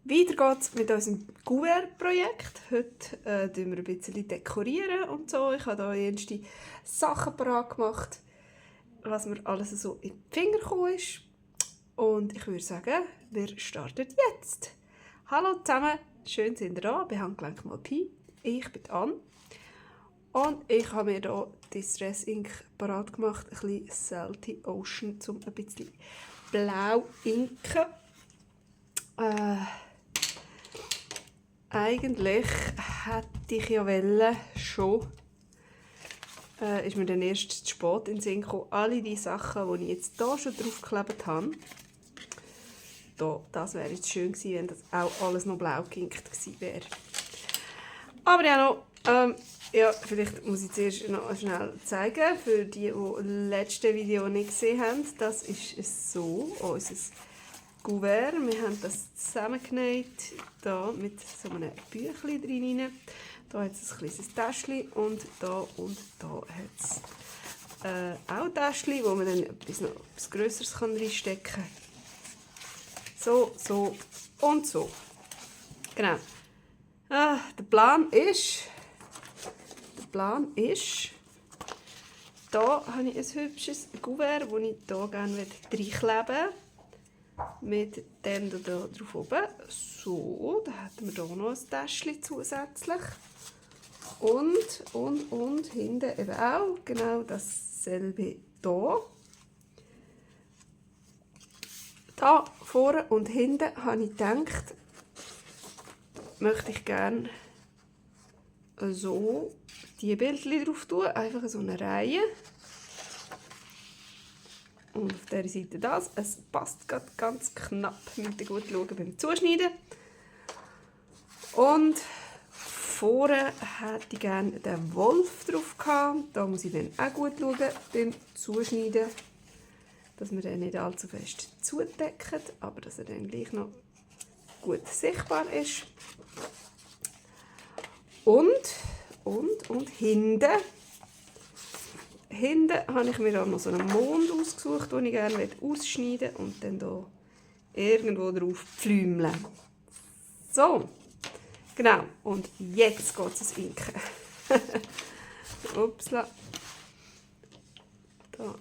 Weiter geht's mit unserem Kuvert-Projekt. Heute dekorieren wir ein bisschen dekorieren und so. Ich habe hier erste Sachen parat gemacht, was mir alles so in die Finger gekommen ist. Und ich würde sagen, wir starten jetzt. Hallo zusammen, schön sind ihr da bei Handgelenk mal Pi. Ich bin Anne. Und ich habe mir hier Distress Ink parat gemacht, ein bisschen Salty Ocean, um ein bisschen blau inken. Eigentlich hätte ich ja schon, ist mir dann erst zu spät in den Sinn gekommen, alle die Sachen, die ich jetzt hier schon draufgeklebt habe, das wäre jetzt schön gewesen, wenn das auch alles noch blau geinkt gewesen wäre. Aber ja noch, vielleicht muss ich zuerst noch schnell zeigen, für die das letzte Video nicht gesehen haben, das ist so, unser Kuvert. Wir haben das zusammengenäht, hier mit so einem Büchlein drin. Hier hat es ein kleines Täschchen und da hat es auch ein Täschchen, wo man dann etwas Grösseres reinstecken kann. So und so. Genau. Der Plan ist, da habe ich ein hübsches Kuvert, das ich hier gerne reinkleben möchte. Mit dem hier drauf oben. So, da hätten wir hier noch ein Täschchen zusätzlich. Und hinten eben auch genau dasselbe hier. Da vorne und hinten habe ich gedacht, möchte ich gerne so die Bildchen drauf tun. Einfach so eine Reihe. Und auf dieser Seite das. Es passt gerade ganz knapp. Müsst ihr gut schauen beim Zuschneiden. Und vorne hätte ich gerne den Wolf drauf gehabt. Da muss ich dann auch gut schauen beim Zuschneiden, dass wir den nicht allzu fest zudecken, aber dass er dann gleich noch gut sichtbar ist. Und hinten habe ich mir auch noch so einen Mond ausgesucht, den ich gerne ausschneiden möchte und dann hier irgendwo drauf pflümeln. So, genau. Und jetzt geht es ins Inken. Upsla. Da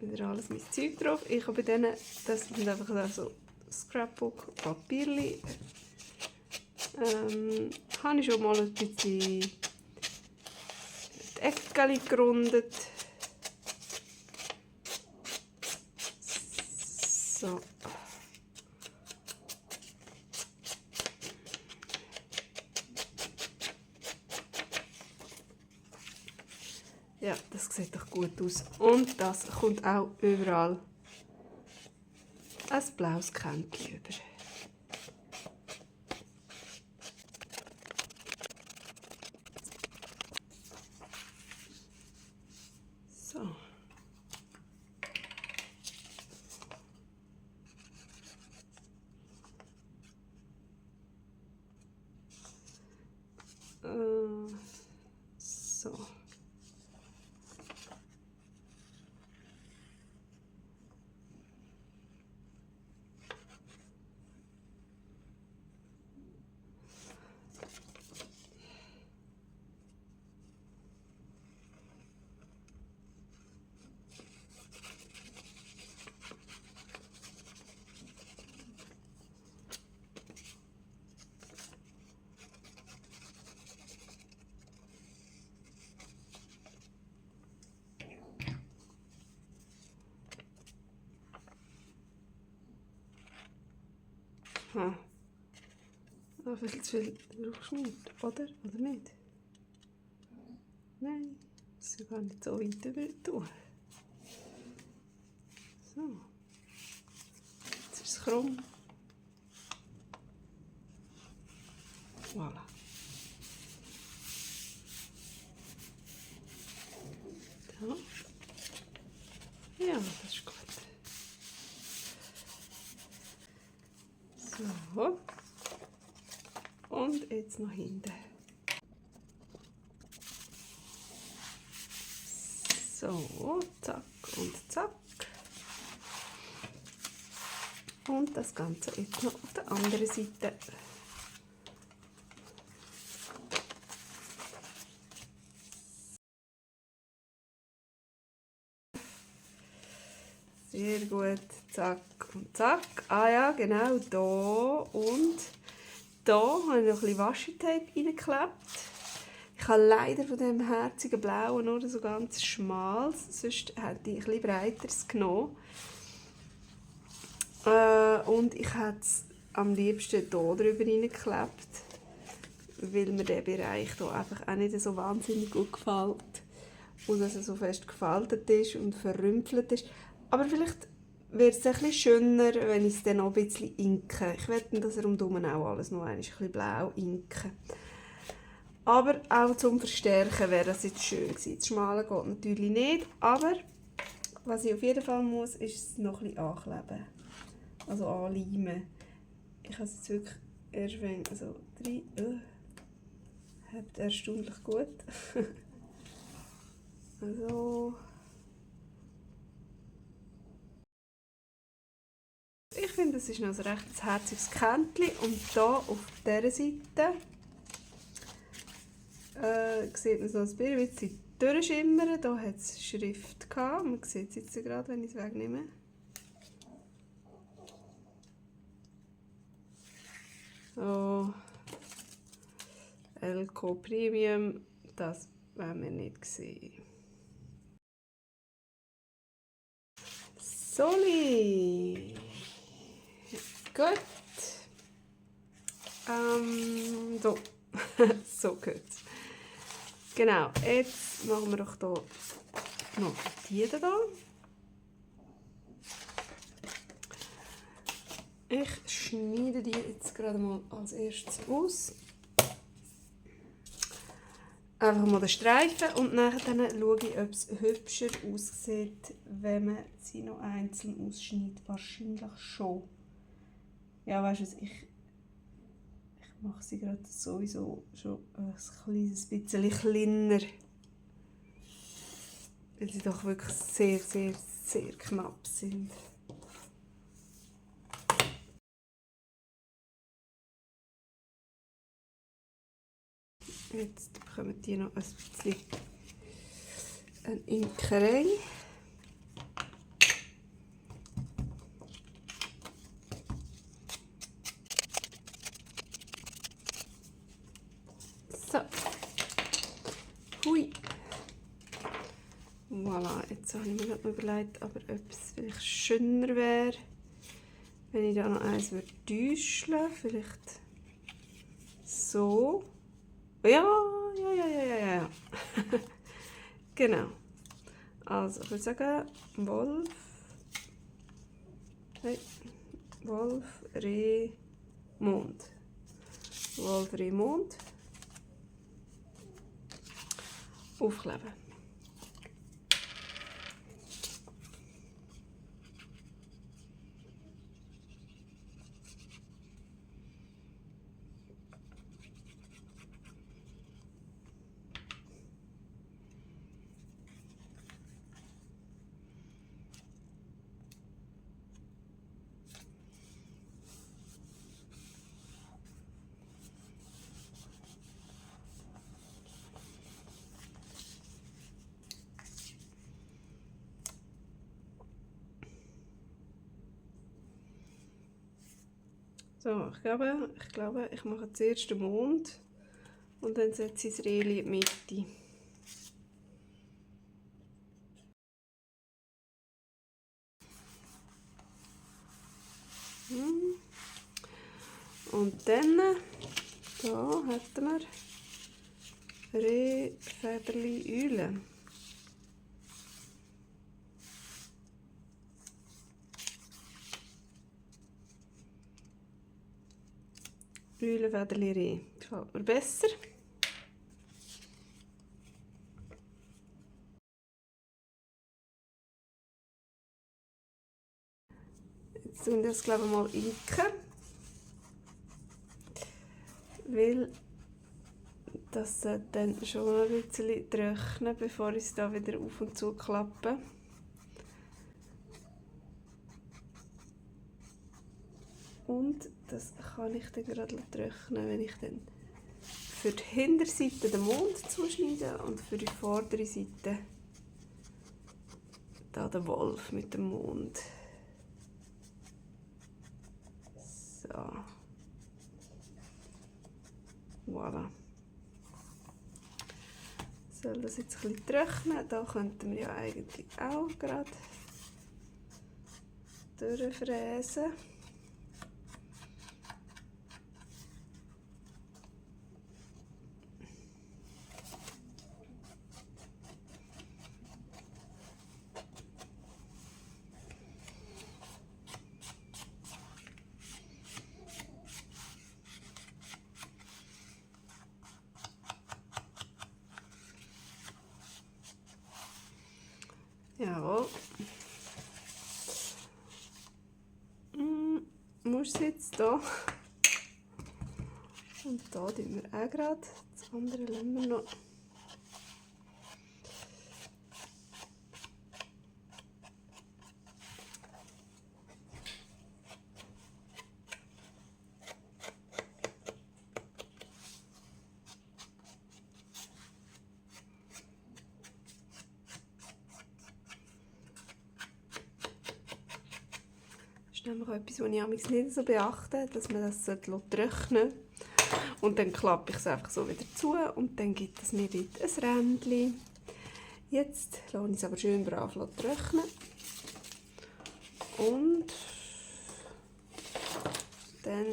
wieder alles mein Zeug drauf. Ich habe bei denen, das sind einfach so Scrapbook, Papierli. Habe ich schon mal ein bisschen die Eckchen gerundet. So. Ja, das sieht doch gut aus. Und das kommt auch überall ein blaues Kännchen über. So. So. Viel zu viel draufgeschmiert, oder? Oder nicht? Nein, das ist gar nicht so weit über tun. So. Jetzt ist es krumm. Voilà. Da. Ja, das ist gut. So. Und jetzt noch hinten. So, zack und zack. Und das Ganze jetzt noch auf der anderen Seite. Sehr gut. Zack und zack. Ah ja, genau, da und da habe ich noch ein bisschen Washi-Tape reingeklebt. Ich habe leider von diesem herzigen Blauen nur so ganz schmales, sonst hätte ich ein bisschen breiteres genommen. Und ich hätte es am liebsten hier drüber reingeklebt, weil mir der Bereich hier einfach auch nicht so wahnsinnig gut gefällt. Und dass er so fest gefaltet ist und verrümpelt ist. Aber vielleicht wird es ein bisschen schöner, wenn ich es dann noch ein bisschen inke. Ich wette, dass er rundherum auch alles noch ein bisschen blau inke. Aber auch zum Verstärken wäre das jetzt schön gewesen. Das Schmale geht natürlich nicht, aber was ich auf jeden Fall muss, ist es noch ein bisschen ankleben. Also anleimen. Ich habe es jetzt wirklich erst wenn, also 3, habt erstaunlich gut. Also. Ich finde, das ist noch ein recht herziges Kännchen. Und hier auf dieser Seite sieht man so ein bisschen durchschimmern. Hier hat es Schrift gehabt. Man sieht es jetzt gerade, wenn ich es wegnehme. So. Elco Premium, das wollen wir nicht sehen. Soli! Gut. So. So gut. Genau, jetzt machen wir doch hier noch die da. Ich schneide die jetzt gerade mal als erstes aus. Einfach mal den Streifen und nachher schaue ich, ob es hübscher aussieht, wenn man sie noch einzeln ausschneidet. Wahrscheinlich schon. Ja, weißt du, ich mache sie gerade sowieso schon ein kleines bisschen kleiner. Weil sie doch wirklich sehr, sehr, sehr knapp sind. Jetzt bekommen die noch ein bisschen eine Imkerei. So. Hui. Voilà, jetzt habe ich mir gerade überlegt, aber ob es vielleicht schöner wäre, wenn ich da noch eins täuschen würde. Vielleicht so. Ja. Genau. Also, ich würde sagen, Wolf, Reh, Mond. Wolf, Reh, Mond. Aufkleben. So, ich glaube, ich mache zuerst den Mond und dann setze ich das Rehli in die Mitte. Und dann, da hätten wir Rehfederli Eulen. Eulenfederli Reh. Gefällt mir besser. Jetzt tun wir das, glaube ich, mal inken. Weil das dann schon ein bisschen trocknen, bevor ich es da wieder auf und zu klappe. Und das kann ich dann gerade trocknen, wenn ich dann für die Hinterseite den Mond zuschneide und für die vordere Seite da den Wolf mit dem Mond. So. Voilà. Soll das jetzt ein bisschen trocknen? Da könnten wir ja eigentlich auch gerade durchfräsen. Jawohl. Muss jetzt hier. Und da tun wir auch gerade. Das andere lassen wir noch. Das ist nämlich etwas, was ich nicht so beachte, dass man das trocknen sollte. Und dann klappe ich es einfach so wieder zu und dann gibt es mir dort ein Rändchen. Jetzt lasse ich es aber schön brav trocknen. Und dann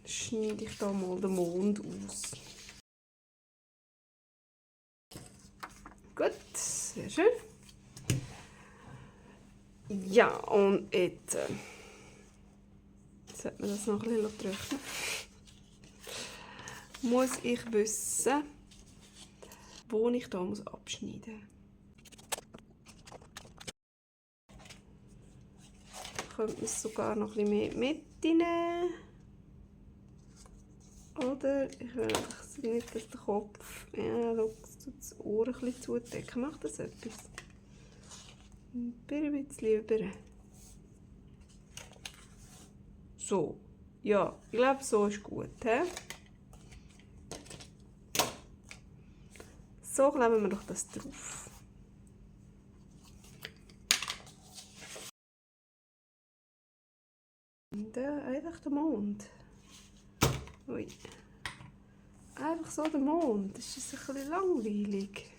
schneide ich da mal den Mond aus. Gut, sehr schön. Ja, und jetzt sollte man das noch ein bisschen trocknen. Muss ich wissen, wo ich da abschneiden muss. Könnte man es sogar noch ein bisschen mehr mitnehmen. Oder ich will einfach nicht, dass der Kopf, ja, das Ohr ein bisschen zudecken. Macht das etwas? Ein bisschen über. So. Ja, ich glaube, so ist gut. He? So kleben wir doch das drauf. Und einfach der Mond. Ui. Einfach so der Mond. Das ist ein bisschen langweilig.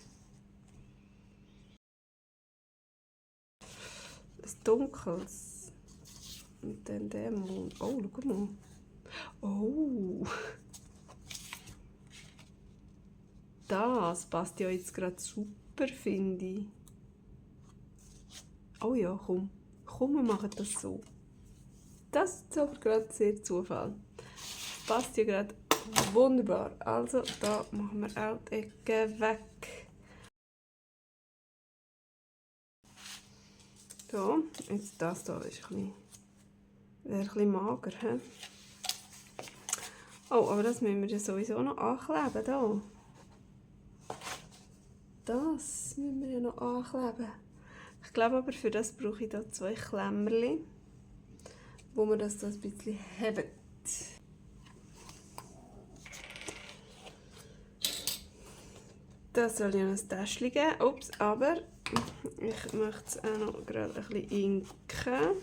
Ein dunkles. Und dann der Mond. Oh, schau mal. Oh. Das passt ja jetzt gerade super, finde ich. Oh ja, komm. Komm, wir machen das so. Das ist aber gerade sehr Zufall. Passt ja gerade wunderbar. Also, da machen wir auch die Ecke weg. So, jetzt das hier ist ein bisschen mager. He? Oh, aber das müssen wir ja sowieso noch ankleben. Da. Das müssen wir ja noch ankleben. Ich glaube aber, für das brauche ich da 2 Klemmerchen, wo man das so ein bisschen hebt. Das soll ja noch ein Täschchen geben. Ups, aber ich möchte es auch noch gerade ein bisschen inken.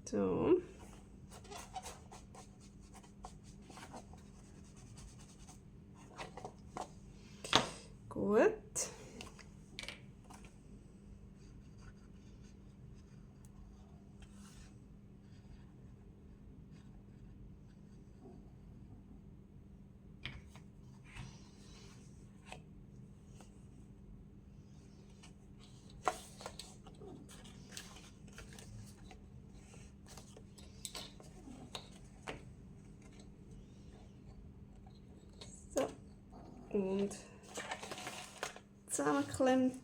So. Gut. So. Und zusammengeklemmt.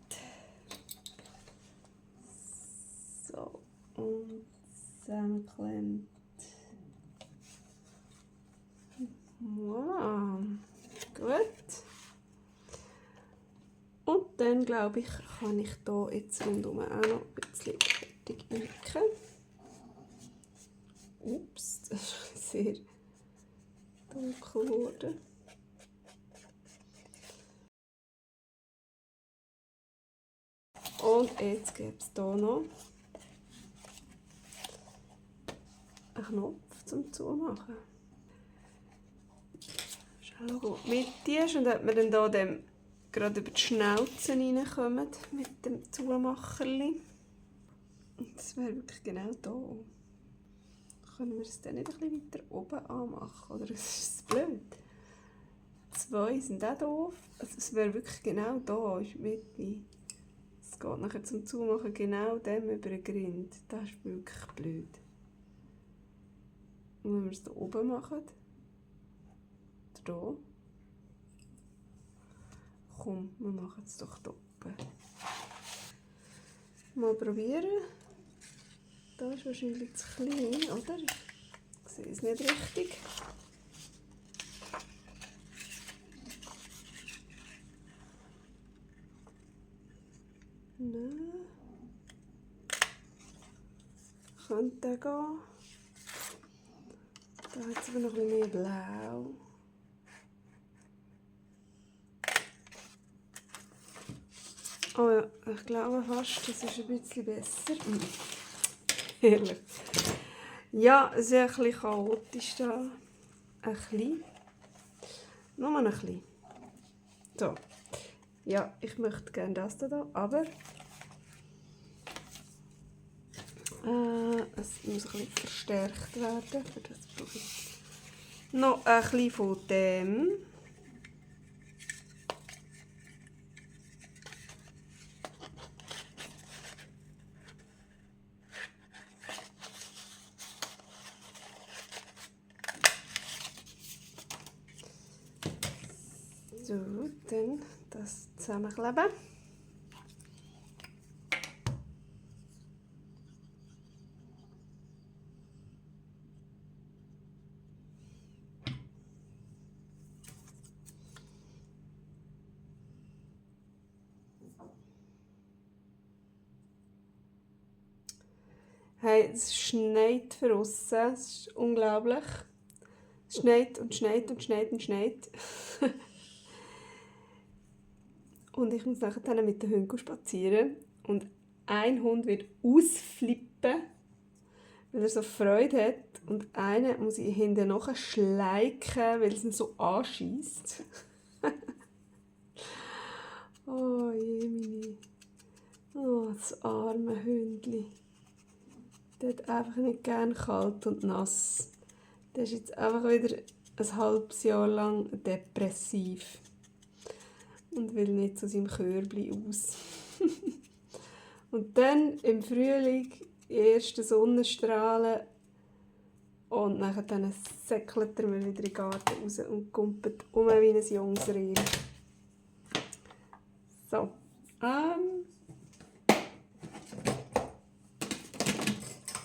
So. Und zusammengeklemmt. Voilà. Gut. Und dann glaube ich, kann ich hier jetzt rundherum auch noch ein bisschen fertig wirken. Ups, das ist sehr dunkel geworden. Und jetzt gibt es hier noch einen Knopf zum Zumachen. Schau, wo die Mitte ist und ob wir dann hier dem gerade über die Schnauze reinkommen mit dem Zumacherli. Das wäre wirklich genau hier. Können wir es dann nicht ein bisschen weiter oben anmachen? Oder ist es blöd? 2 sind auch doof. Also es wäre wirklich genau da, ist die Mitte. Es geht nachher zum Zumachen genau dem über den Grind. Das ist wirklich blöd. Und wenn wir es hier oben machen, hier, komm, wir machen es doch hier oben. Mal probieren. Das ist wahrscheinlich zu klein, oder? Ich sehe es nicht richtig. Nein. Könnte gehen. Da hat es aber noch ein bisschen mehr Blau. Oh ja, ich glaube fast, das ist ein bisschen besser. Herrlich. Ja, es ist ein bisschen chaotisch da. Ein bisschen. Nur ein bisschen. So. Ja, ich möchte gerne das hier, aber es muss ein bisschen verstärkt werden. Für das brauche ich noch ein bisschen von dem. So, dann das zusammenkleben. Hey, es schneit für aussen. Es ist unglaublich. Es schneit und schneit und schneit und schneit. Und ich muss nachher dann mit den Hunden spazieren. Und ein Hund wird ausflippen, weil er so Freude hat. Und einer muss ich hinten nachher schleichen, weil es ihn so anschießt. Oh je, meine. Oh, das arme Hündli. Der hat einfach nicht gern kalt und nass. Der ist jetzt einfach wieder ein halbes Jahr lang depressiv. Und will nicht zu seinem Körbli aus. Und dann im Frühling die ersten Sonnenstrahlen und dann säckelt er mir wieder in den Garten raus und kumpelt um wie ein Jungsreh. So.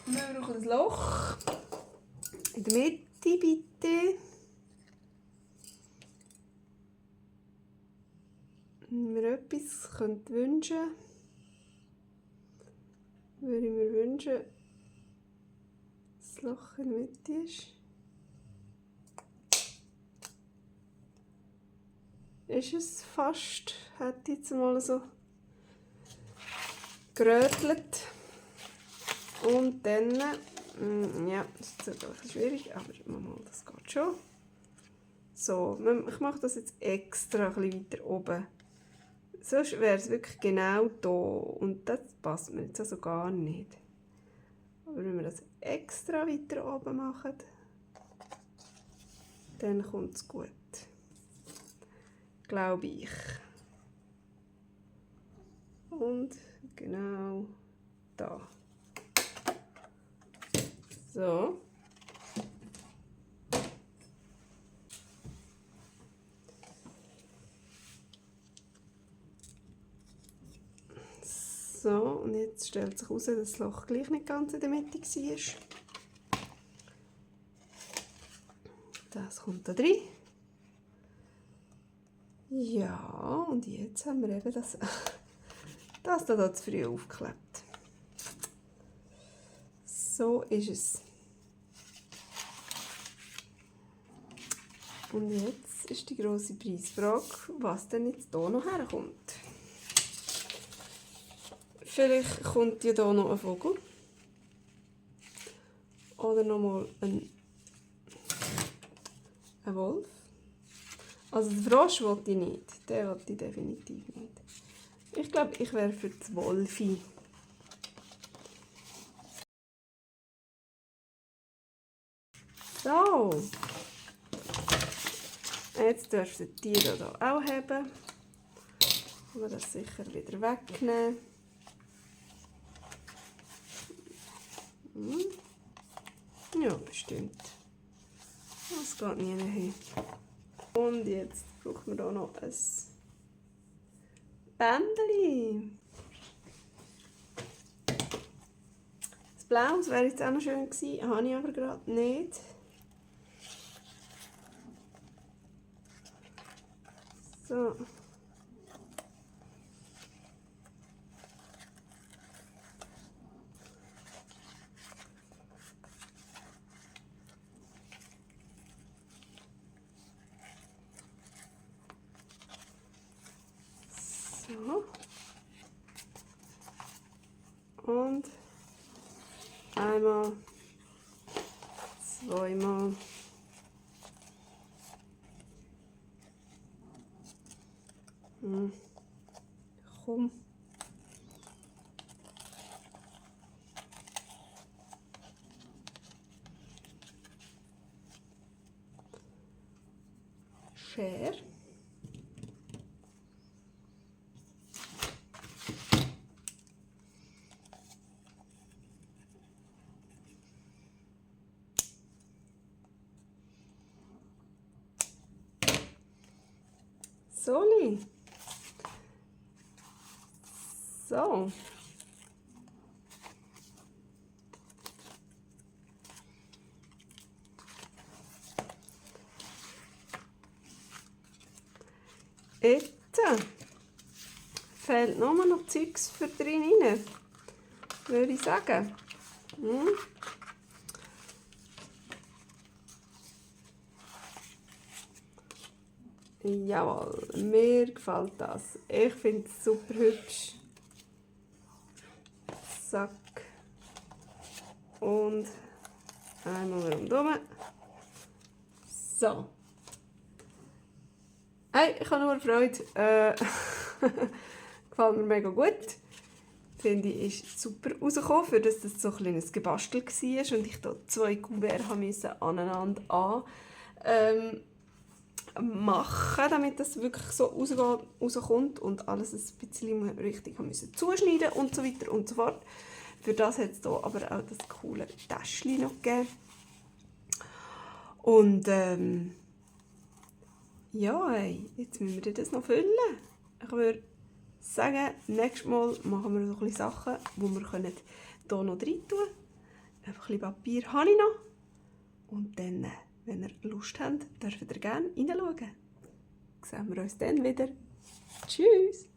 Wir brauchen ein Loch. In der Mitte bitte. Wenn wir etwas wünschen könnte, würde ich mir wünschen, dass das Loch in der Mitte ist. Ist es fast, hätte ich jetzt mal so gerötelt. Und dann, ja, das ist jetzt ein bisschen schwierig, aber mal, das geht schon. So, ich mache das jetzt extra ein bisschen weiter oben. Sonst wäre es wirklich genau hier und das passt mir jetzt also gar nicht. Aber wenn wir das extra weiter oben machen, dann kommt es gut. Glaube ich. Und genau da. So. So, und jetzt stellt sich heraus, dass das Loch gleich nicht ganz in der Mitte war. Das kommt da rein. Ja, und jetzt haben wir eben das da zu früh aufgeklebt. So ist es. Und jetzt ist die grosse Preisfrage, was denn jetzt hier noch herkommt. Vielleicht kommt ja hier noch ein Vogel. Oder nochmal ein Wolf. Also den Frosch wollte ich nicht. Den wollte ich definitiv nicht. Ich glaube, ich wäre für das Wolfi. So. Jetzt dürfen die hier auch haben. Ich will das sicher wieder wegnehmen. Ja, bestimmt. Das geht nie hin. Und jetzt brauchen wir hier noch ein Bändchen. Das Blau wäre jetzt auch noch schön gewesen, habe ich aber gerade nicht. So. So. Und einmal, zweimal. Komm. Schere. Soli. So. Jetzt fehlt nur noch Zeugs für drin rein, würde ich sagen. Jawohl, mir gefällt das. Ich finde es super hübsch. Zack. Und einmal rundherum. So. Hey, ich habe nur Freude. Gefällt mir mega gut. Finde ich, ist super rausgekommen, für dass das so ein kleines Gebastel war und ich hier 2 Kuverts aneinander machen, damit das wirklich so rauskommt und alles ein bisschen richtig zuschneiden und so weiter und so fort. Für das hat es hier aber auch das coole Täschchen noch gegeben. Und ja, hey, jetzt müssen wir das noch füllen. Ich würde sagen, nächstes Mal machen wir so ein bisschen Sachen, die wir hier noch rein tun können. Ein bisschen Papier habe ich noch. Und dann, wenn ihr Lust habt, dürft ihr gerne reinschauen. Sehen wir uns dann wieder. Tschüss!